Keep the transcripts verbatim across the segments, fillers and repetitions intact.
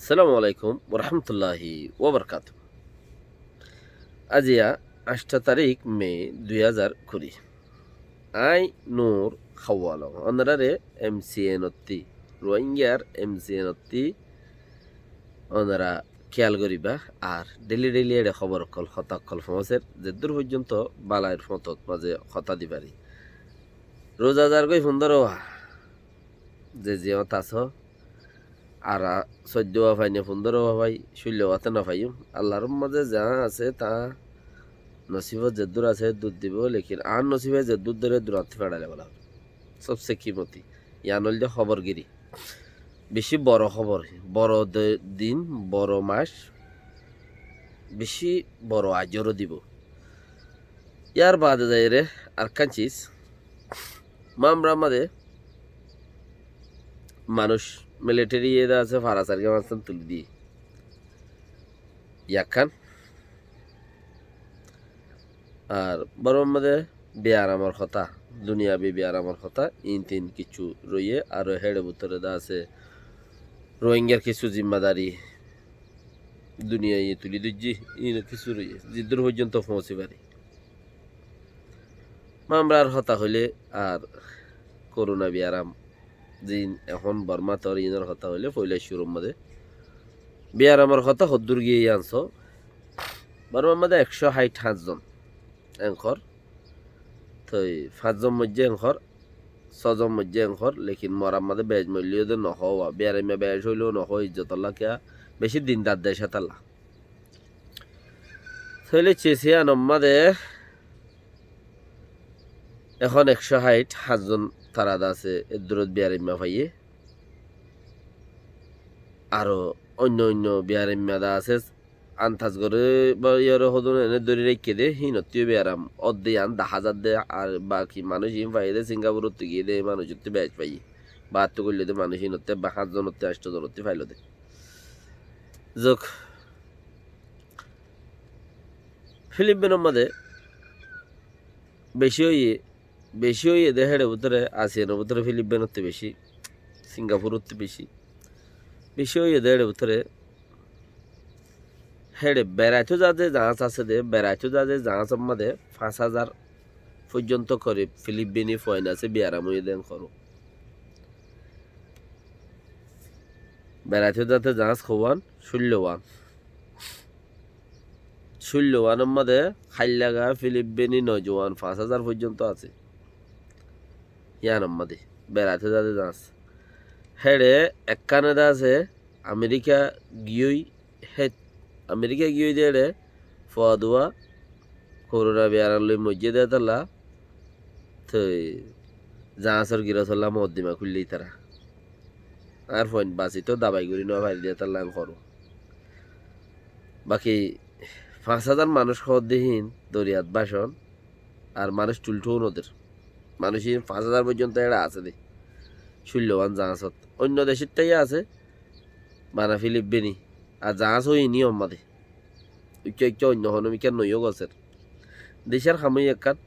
Assalamu alaikum warahmatulláhi wabarakátuhu. Aziya añctho tarík me dui házar kuri. Aññí Nur Hawalong. Onoráre M C N ottí, Rohingyar M C N ottí onora kiyal goríba. Ar dhéli dhéli eçe hóbor ókkol, hotá ókkol foóñser, zeddúr foijjonto balair fotót mazé hotá di fari. Ruza zargói fundórowa, ze ziyót asó, ar soiddówa fai né, fundórowa fai, cúillowa tó no faiyúm. Allar mazé zaá asé taá nosibot zeddúr asé eddúr dibou, lekin añár nosibe zeddúr dóre durátti feçaile bála. Sobse kimoti. Yián óilde hóbor giri. Bicí boro hóbor, boro de-, din, boro mac, bicí boro ajoró dibou. Yar baade zaiyóre arekkán cis, Mamra mazé manúic, militeri ede asé, fara sargá mazé tuli diyé. Yakkán. Ar Bormar mazé biyaramor hotá, duniyabi biyaramor hotá, iín tin kissú roiyé, aró héçe bútore de asé Rohingyar kissú zimmadari duniyaiye tuli dóijje, iín kissú roiyé, zeddúr foijjonto foóñsi fari. Mamrar hotá hoilé ar korona biyaram, ziín ehón Bormat or, iínor hotá hoilé foila cúrur mazé biyaramor hotá hoddúr giyé yián só. Bormar mazé ekcó háit háñt zon enkor. Toi fañs zon moijjé enkor, só zon moijjé enkor, lekin morar mazé bec moillé de nohó, biyaraimma bec óileó nohó, izzotolla kiya, bicí dindar dec hétolla. Tóile cis yián or mazé ehón ekcó háit háñt zon tara de asé, eddúrot biyaraimma faiyé. Aró oinno oinno biyaraimma de asé, antas goré ba iyóre hodún ene dóri raikké dé, híinottú yó biyaram ódde yián dahá zadde, ar baki manúic iín faiyé dé, Singapurottú giyé dé, manúicottú bec faiyé. Baattú goillé dé manúic híinottú ebba háñt zonottú, añctho zonottú failó dé. Zok, Filipinor mazé bicí óiye, bicí óiye dé héçe bútore, Asiyanor bútore Filipinottú bicí, Singapurottú bicí. Bicí óiye dé héçe bútore, héçe beraitó zade zaáñs asé dé, beraitó zade zaáñsor mazé fañs házar foijjonto korib Filipini fuain asé, biyaram óiye dé enkor. Beraitó zade zaáñs houwan, cúillowan. Cúillowanor mazé háillaga Filipini nojuwan fañs házar foijjonto asé. Yiánor mazé beraitó zade zaáñs. Héçe ekkán ede asé, Amerika giyói hé, Amerika giyói dé éçe fua duwa korona biyaram loi moijjé dé hétolla, toi zaáñsor girosolla mokoddima kúille itará. Añár fuain basi tó dabai gorí no fari dé hétolla enkor. Baki fañs házar manúic hoódde híin doriyat bácon, ar manúic tulthóu no der. Manúic iín fañs házar foijjonto éçe asé dé. Cúillowan zaáñsot. Oinno decót táiya asé, bana Filipini. Ar zaáñs óiye iín or mazé. Uikká uikká oinno honó mikká noiyó gosér. Decór ham óiye ekkán,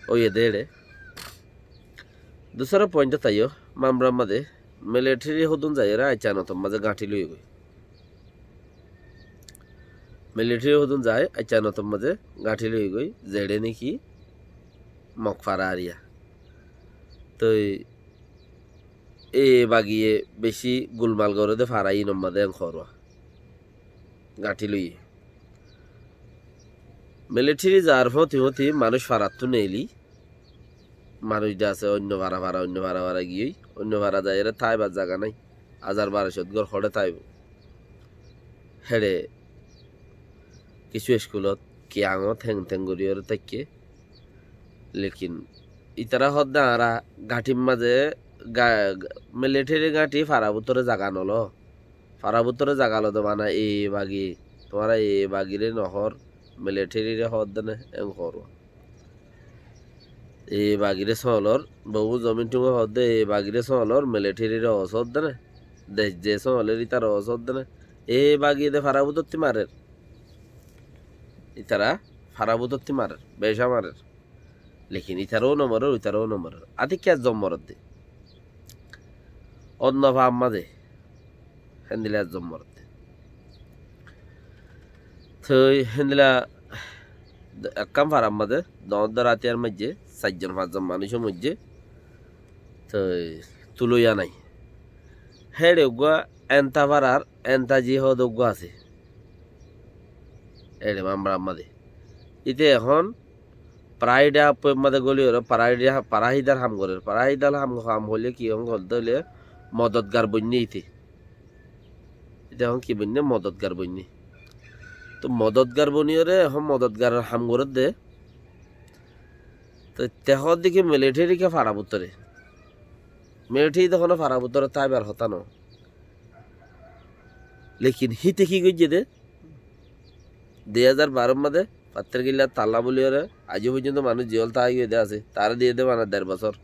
óiye dé éçe. Dusara point táiyo, Mamrar mazé militeri hodún zaiyóre Aiccanotor mazé gañthi loiyé goi. Militeri hodún zai Aiccanotor mazé gañthi loiyé goi, zeçé néki Mok fara eriya. Toi e bagiye bicí gulmal goré dé fara iínor mazé enkor. Gañthi loiyé. Militeri zar fóti fóti manúic farattú neeli, manúic de asé oinno fara fara, oinno fara fara giyói, oinno fara zaiyóre táibar zaga nái. Házar barocót gór hoçé táibou. Héçe kissú eskulot, kiyangot héng téng goríyoré táikke. Lekin itará hoódde añára gañthir mazé ga-, militeri gañthi fara bútore zaga nolo. Fara bútore zaga lode bana e bagi, tuáñra e bagiré nohór, militerire hoódde né, en hoór. E bagiré sóolor, bobú zomin thúñe hoódde, e bagiré sóolor, militerire osódde né, dec ze sóoler ítara osódde né. E bagi de fara bútotti marer. Ítara fara bútotti marer, beca marer. Lekin ítara ó no morer, ítara ó no morer. Ati kiyá zom morer de. Onno fa ammá de. Héndilla ezzon morodde. Toi héndilla ekkán farar mazé doñr doñr átiyar maijjé sair zon fañs zon manúic moijjé. Toi tuloiya nái. Héçe uggúa enta farar enta jihod uggúa asé. Éçe Mambarar mazé. Íte ehón Paraháidar app or mazé góli óre, Paraháidar, Paraháidar ham gorér. Paraháidar ham, ham hoilé ki, ehón hoódde óile modotgar boinné íte. Íte ehón ki boinné? Modotgar boinné. Toi modotgar boni óre, ehón modotgaror ham gorédde. Toi te hoódde ki militeri ke fara bútore. Militeri de honó fara bútore táibar hotá no. Lekin híte ki goijjé dé? Dui házar baror mazé Fatterkilla Talla buli óre aijjó foijjonto manúic ziyól táki giyé dé asé, taré diyé dé bana der bosór.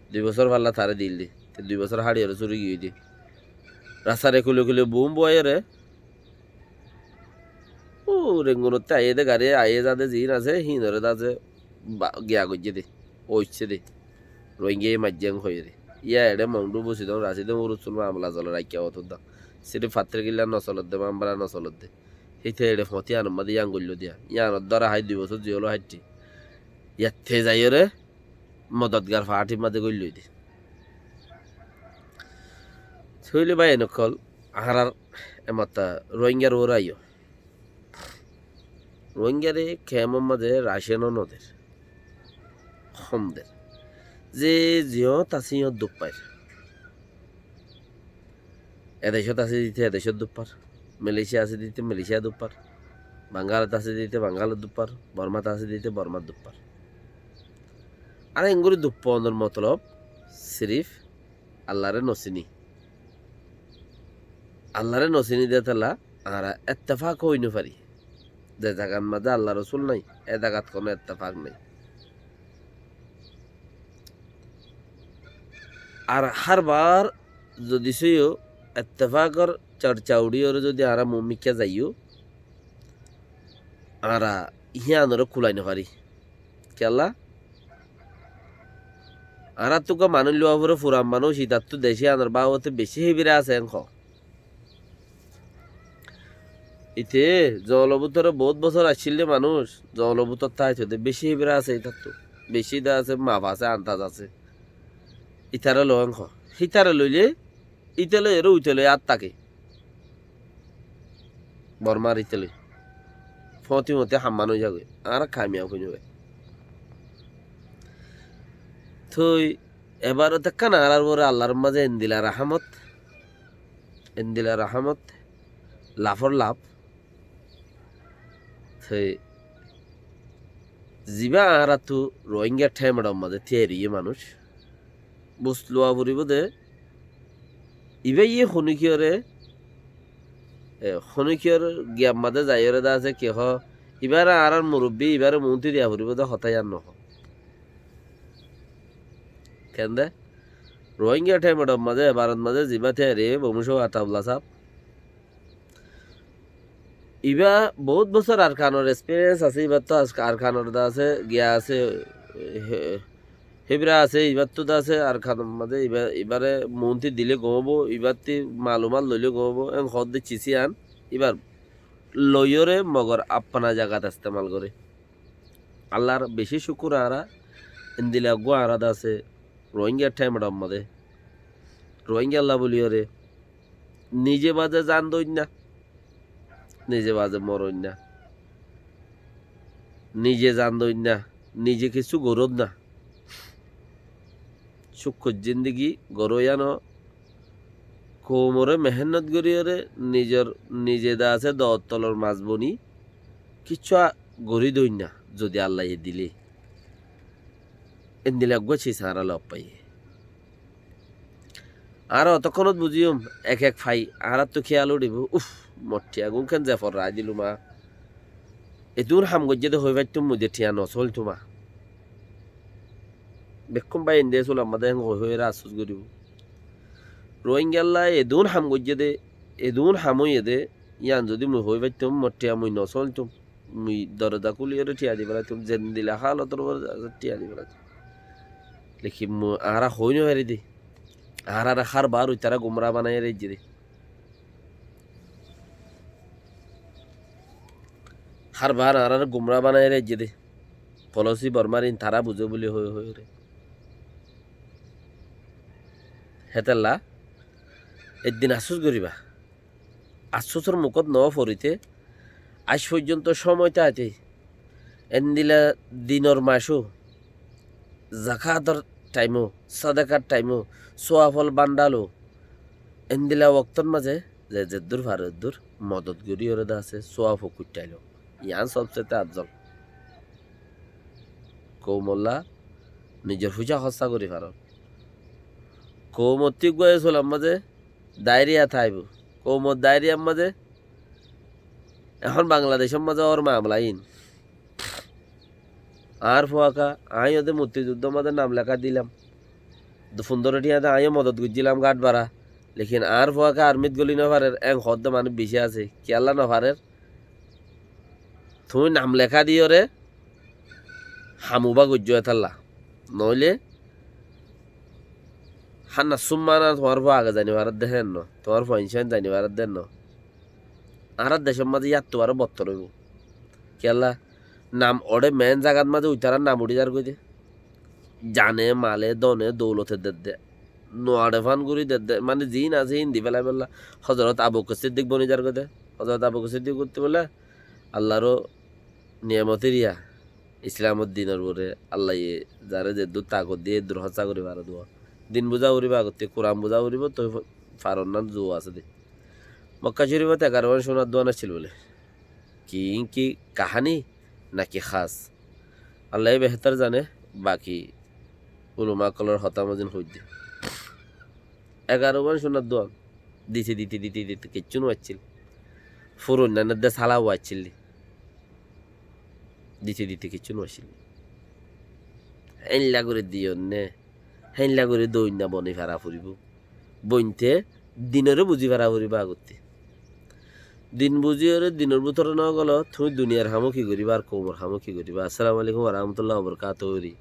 Dui bosór falla taré diyé dé. Te dui bosór háçi óre suri giyé dé. Rastar ekule ekule bum buwai óre. Ó, Rengunottú aiyé dé gari aiyé zade ziín asé, híinoré dase ba-, giya goijjé dé. Óicce dé. Rohingya ye maijjé en hoiyé dé. Yá eçé Mongdu, Busidong, Rasidong, Urussul, Mamala zole raikká otúdda. Sirif Fatterkilla nosolodde, Mambara nosolodde. Híte eçé foñti anor mazé yían goilló diya. Yíanor dóra hái dui bosór ziyólo háitte. Yatte zaiyóre modotgar faáñtir mazé goillói dé. Tóile báiyain ókkol, añárar ematta Rohingyar uore aiyó. Rohingyare kemor mazé raceno no der. Hom der. Ze ziyót asé yót duk fair. E decót asé dite e decót duk far. Malaysia asé dite Malaysia duk far. Bangalot asé dite Bangalot duk far. Bormat asé dite Bormat duk far. Ar engori duk fonor motolob sirif Allaré no sini. Allaré no sini de tolla añára ettefak ói no fari. Ze zagat mazé Allar Rosul nai, e zagat hono ettefak nai. Ar hárbar zodi sóiyo ettefakor chorcha uçíyore zodi añára muúmikká zaiyó, añára híanoré kulai no fari. Kiyólla? Añárattú uggúa manúic luwa foré, furan manúic, itattú dec híanor babote bicí híbira asé en hoó. Ite zoñlor bútore bout bosór accíl de manúic, zoñlor bútor táito de bicí híbira asé itattú. Bicí de asé, maf asé, andaz asé. Itaré loi en hoó. Hítaré loile, íte loi eré uite loi ar táke. Bormar íte loi. Fóti fóti ham manúic zagói. Añára kamiyab ói no fari. Toi ebarot ekkán añárar uore Allar mazé endila rahámot, endila rahámot, lafor laf. Toi zibá añárattú Rohingya thémeçor mazé tíyari óiye manúic, bus luwa foribó de, ibáye honikiyóre, e, honikiyór giyar mazé zaiyóre de asé ki hoó, ibáre añárar murubbi, ibáre muúnti diya foribó de hotá yían no hoó. Kende? Rohingya thémeçor mazé, ebarot mazé zibá tíyari óiye, Bomucó Atabullah sáb, ibá bout bosór Arkanor experience asé, ibáttu as-, Arkanor de asé, giya asé, hé-, hébira asé, ibáttu de asé, Arkanor mazé ibá-, ibáre muúnti dile gom óibo, ibáttu malumat loile gom óibo, en hoódde cis yían, ibár loiyóre mogor apna zagat estemal goré. Allar bicí cúkur añára, endila eggúa añára de asé, Rohingya thémeçor mazé, Rohingyalla buliyóre, nize baze zan doinna, nize baze moroinna, nize zan doinna, nize kissú gorónna. Cúkkur zindigi goróiyano koumoré mehénnot goríyore nizor, nize de asé dottolor mas boni kissú a-, gorí doinna, zodi Allaye dile. Endila eggúa cis añára lof faiyé. Añára otókkonót buzíyum, ek ek fai, añáráttu kéyal uçíbo, uf, mor thiañgún ken ze forrai dilum a. Edún ham goijjé dé hoói faittum, mui de thiañ nosóiltum a. Bekkún bái ende sulam madé héng hoói hoói eré afsús goríbo. Rohingyalla edún ham goijjé dé, edún ham óiye dé, yían zodi mui hoói faittum, mor thiañ mui nosóiltum. Mui doroza kúliyóre thiañ di félaitum, zendila hálotor uore thiañ di félaitum. Lekin mui, añára hoói no fari dé. Añáráre hárbar uitará gumra banaiyóre aijjé dé. Hárbar añáráre gumra banaiyóre aijjé dé. Polisi Bormar iín tará buzé buli hoói hoói re. Hétolla eddin afsús goríba. Afsúsor mukót noó forité, aijjó foijjonto cómoi táite, endila dinor maicó, zakátor thaimó, sádakar thaimó, sóafol bándhalo, endila woktór mazé ze zeddúr fare eddúr modot goríyoré de asé, sóafo kuitthailó. Yián sobsete afzol. Koumolla nizor fuisá hóssa gorí farór. Koumottú eggúa e sulam mazé dairiya táibo. Koumot dairiyar mazé ehón Bangladecór mazé ór mamela iín. Añár fuaka, aññí yó de muktiyuddór mazé nam leká dilam. Fundóro thiañ de aññí yó modot goijjílam gáth bara. Lekin añár fuaka armit góli nofarér, en hoódde manúic bicí asé. Kiyólla nofarér? Tuñí nam leká diyoré ham uba goijjó hétolla. Noóile hána súmmana tuáñr fua age zai nofarédde héen no, tuáñr fua incán zai nofarédde héen no. Añárar decór mazé yáttu aró bottor óibo. Kiyólla? Nam oçé meén zagat mazé uitarár nam uçí zargói de. Zane, male, done, doulote dedde. Nuaçe fán gorí dedde. Mane ziín asé híin di félai bolla. Hozorot Abu Bakr Siddik boni zargói de. Hozorot Abu Bakr Siddik uttí bolla Allaró niyamotir iya. Islamor dinor uore Allaye zaré zeddúr takot diyé, eddúr hóssa gorí faré dé. Din buzá foribó agottí, Kuran buzá foribó, toi faronnan zu asé dé. Mokka Corifot egarowan cúnar duan accíl bóle. Ki, iín ki kaháni naki hás? Allaye behétor zane, baki ulama ókkolor hotá mozin hoiddé. Egarowan cúnar duan. Dite, dite, dite, dite, kiccú no accíl. Furoinnan edde sala uwa accíl dé. Dite, dite kiccú no accíl. Héinla gorí diyonné, héinla gorí doinna boni fara foribó. Bointe dinoré buzí fara foribó agottí. Din buzíyoré dinor bútore no gólo, tuñí duniyar hamó ki goríba ar koumor hamó ki goríba? Assalamu alaikum wa rahmatullahi wa barakatuhu.